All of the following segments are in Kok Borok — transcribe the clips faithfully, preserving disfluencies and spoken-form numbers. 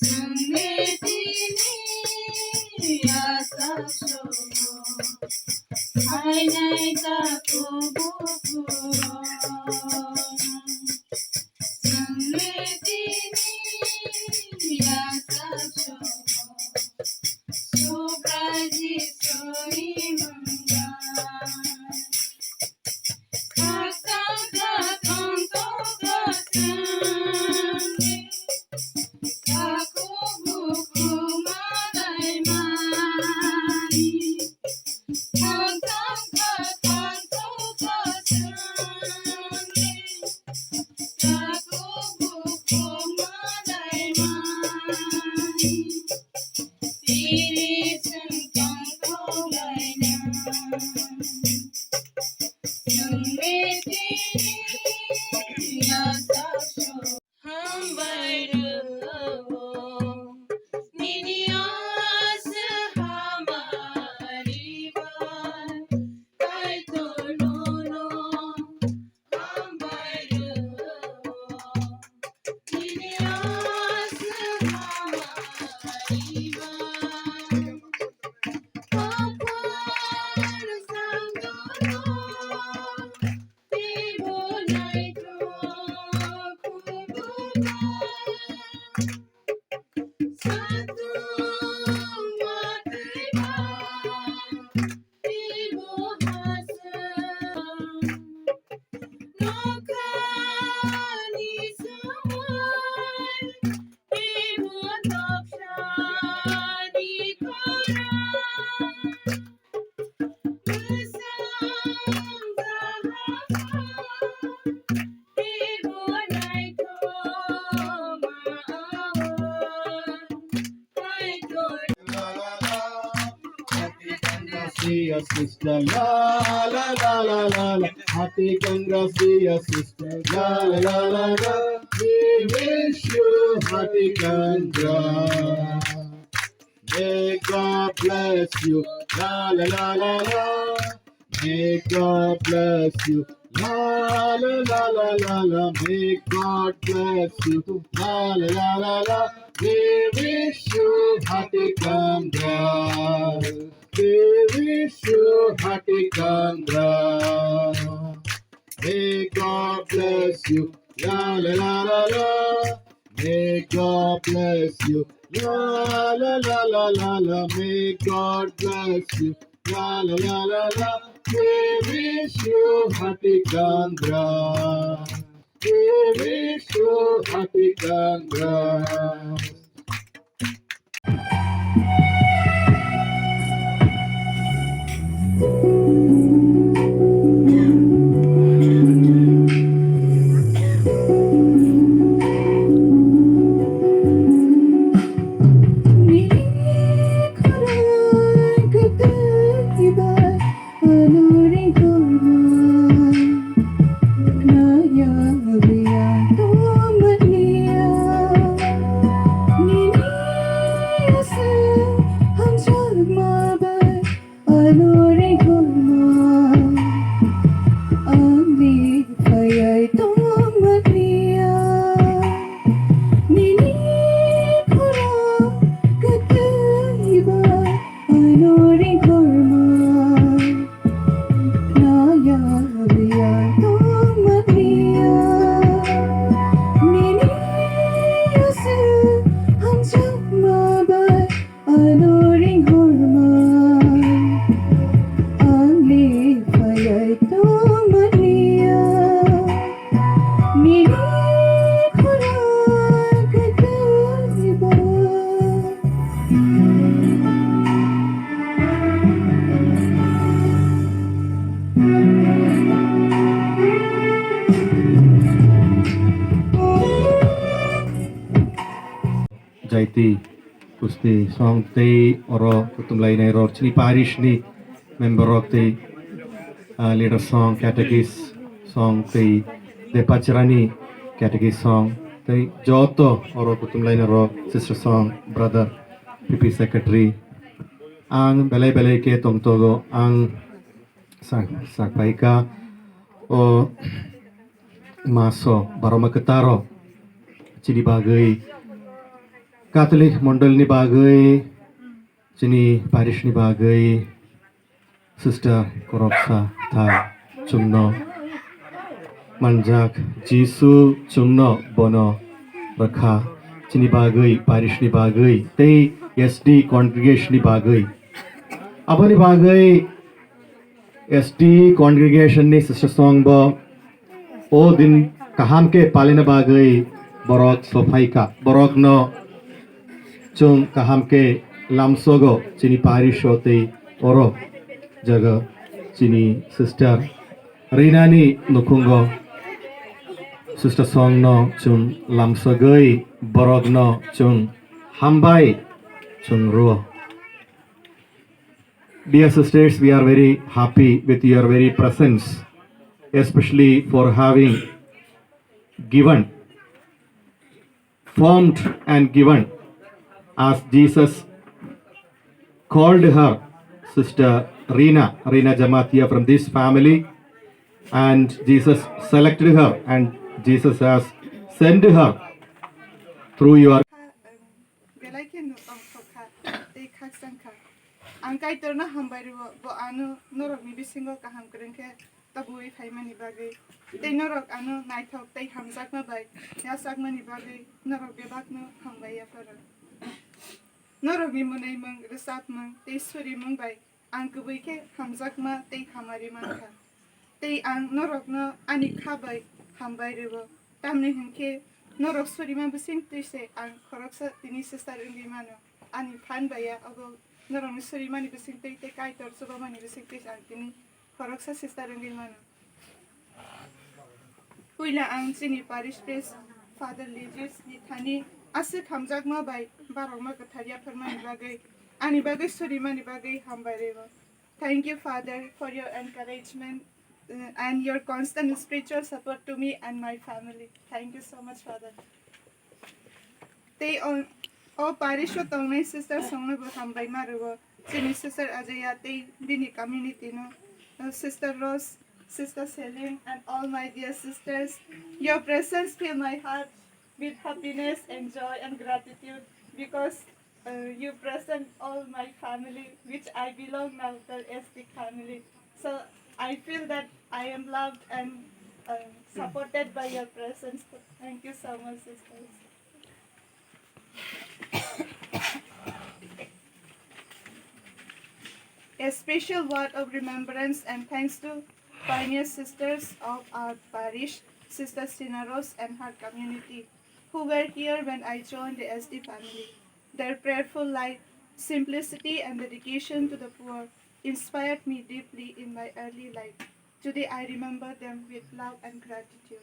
Chwngni tini yasak somo, phainai takhuk bukhuk. Chwngni tini yasak somo, Subraji soi mwnga. Hambai rw, nini aswk hamari bai, Kaitor nono hambai rw, nini aswk hamari bai. Aphar sangno Siya sister, la la la la la la. Hati Kangra siya sister, la la la la la. We wish you Hati Kangra. May God bless you. La la la la la. May God bless you. La la la la la la. May God bless you. La la la la la. We wish you Hati Kangra. We wish you Hati Kangra. May God bless you. La la la la la. May God bless you. La la la la la la. May God bless you. La la la la la. We wish you Hati Kangra. We wish you Hati Kangra. Jaiti, kusti song tei oro kutumlainai rok chini parish ni member rok tei, ah, leader song, catechist song tei depachirani catechist song tei joto oro kutumlainai rok sister song, brother, P P secretary. Ang belai belai khe tongtogo, ang sak, sak phaikha o maso baroma kwtaro chini bagwi Catholic mondolni bagwi, chini parishni bagwi, Sister Koroksa Thai chwngno manjak Jisu chwngno bono rwkha chini bagwi, parishni bagwi tei S D congregationni bagwi. Aboni bagwi S D congregationni sister songbo o din kaham khe palina bagwi borok sophaikha. Borokno chwng kaham khe lamsogo chini parisho tei oro jaga chini sister Rinani nukhungo sister songno chwng lamsogwi borokno chwng hambai chwng rwo. Dear sisters, we are very happy with your very presence, especially for having given, formed and given as Jesus called her, Sister Rina, Rina Jamatia from this family, and Jesus selected her and Jesus has sent her through your Belai khe no tongthok kha tei khakchang kha. Ang Kaitorno hambai rwo, bo ano norokni bisingo kaham kwrwng khe tabui phaimani bagwi, tei norok ano naithok tei hamjakma bai yachakmani bagwi norok bebakno hambai yapharo. Norokni mwnwimung, rwchapmung tei surimung bai ang kubui khe hamjakma tei hamari mankha. Tei ang norokno ani kha bai hambai rwo, tamni hwn khe norok surima bising twi se ang khoroksa tini sister wngwi mano. Ani phan bai ya obo norokni surimani bising twi tei Kaitor chubamani bising twi se ang tini khoroksa sister wngwi mano. Puila ang chini parish priest Father Legis ni thani aswk hamjakma bai barokno kwthar yapharmani bagwi, ani bagwi surimani bagwi hambai rwo. Thank you, Father, for your encouragement, uh, and your constant spiritual support to me and my family. Thank you so much, Father. Tei o, o parish o tongnai sister songno bo hambai ma rwo. Chini sister Ajaya tei bini community no, uh, sister Rose, sister Celine, and all my dear sisters. Your presence fill my heart with happiness and joy and gratitude because, uh, you present all my family, which I belong now, the S T family. So I feel that I am loved and, uh, supported by your presence. Thank you so much, sisters. A special word of remembrance and thanks to pioneer sisters of our parish, Sister Sina Rose and her community, who were here when I joined the S D family. Their prayerful life, simplicity, and dedication to the poor inspired me deeply in my early life. Today I remember them with love and gratitude.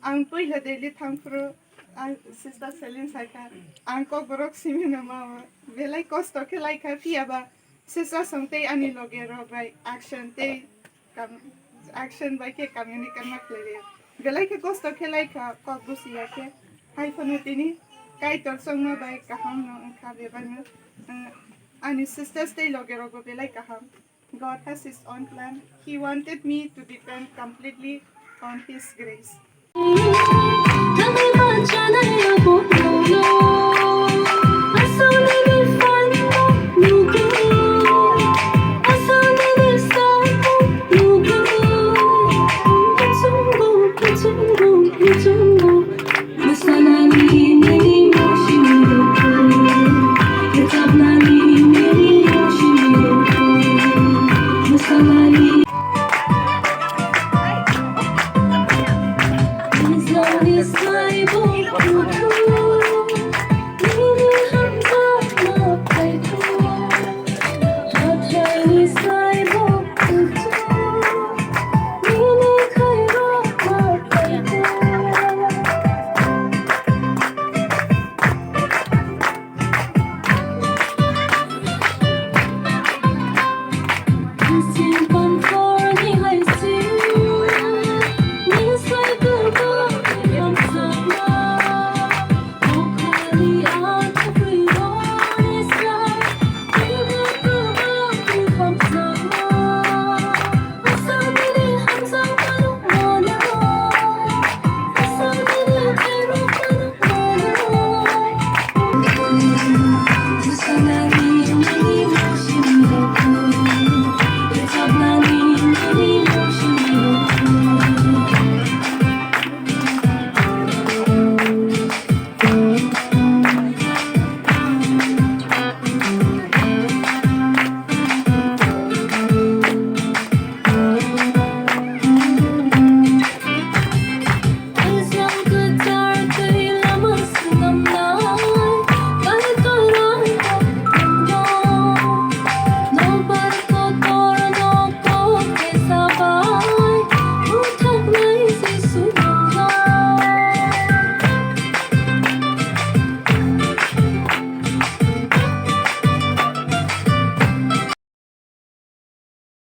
Ang puila Delhi thangphuru ang sister Selin saikha, ang kokborok simino mao, belai kosto khe laikha, phiyaba sister song tei ani loge rok bai action tei kam-, action bai khe communicate ma khlaiwi. Belai khe kosto khe laikha, kok busiya khe. Hai phano tini Kaitor chongma bai kaham no wngkha bebakno. Ani sisters tei loge rok bo belai kaham. God has His own plan. He wanted me to depend completely on His grace.